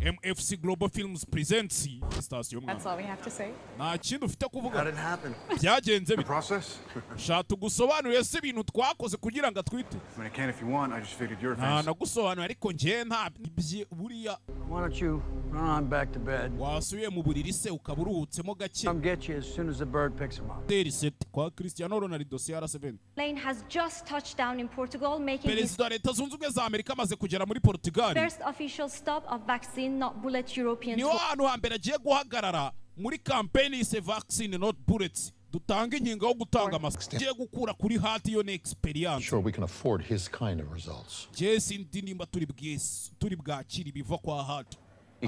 MFC Global Films presents sitasiyo mwana. That's all we have to say. Nta kindi ufite kuvuga? How did it happen? Byagenze bite? Process? Shaka tugusobanurire se ibintu twakoze kugira ngo atwite? I mean, I can if you want. I just figured you're a Nta fancy. nagusobanurira, ariko njye nta bye buriya. Why don't you run on back to bed? Wasubiye mu buriri se ukaba uruhutsemo gake? Come get you as soon as the bird picks him up. Teri seti kwa Cristiano Ronaldo CR7. Lane has just touched down in Portugal, making his Perezida wa Leta Zunze Ubumwe za Amerika amaze kugera muri Portugal. first official stop of Vaccine Not Bullet European Niho tour. hantu hambere agiye guhagarara muri kampeni yise Vaccine Not Bullets, dutanga inkingo yo gutanga amasa. Agiye gukura kuri hati iyo ni experience. Sure we can afford his kind of results. Njye sindi nimba turi bwese turi bwakira ibiva kwa hati.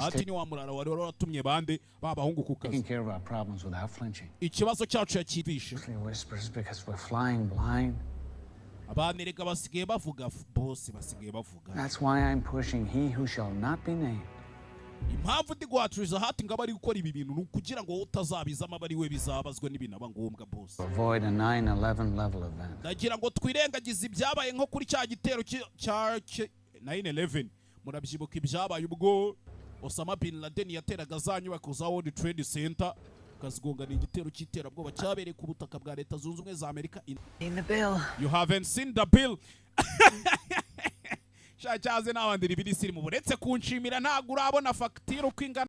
Hati ni wa murara wari waratumye bande ba bahungu ku kazi. Taking care of our problems without flinching. Ikibazo cyacu yakibishe. Whispers because we're flying blind. Abantu erega basigaye bavuga, bose basigaye bavuga. That's why I'm pushing he who shall not be named. Impamvu ndi guhatiriza hati ngo abe ari gukora ibi bintu ni ukugira ngo wowe utazabizamo, abe ari we bizabazwa n'ibinaba ngombwa, bose. Avoid a 9/11 level event. Ndagira ngo twirengagize ibyabaye nko kuri cya gitero cya 9/11. Murabyibuka ibyabaye ubwo Osama bin Laden yateraga za nyubako za World Trade Center akazigongana, igitero cy'iterabwoba cyabereye ku butaka bwa Leta Zunze Ubumwe za Amerika. In the bill. You haven't seen the bill. Sha cyaze nabandira ibiri sirimu buretse kunshimira, ntabwo urabona fagitire uko ingana.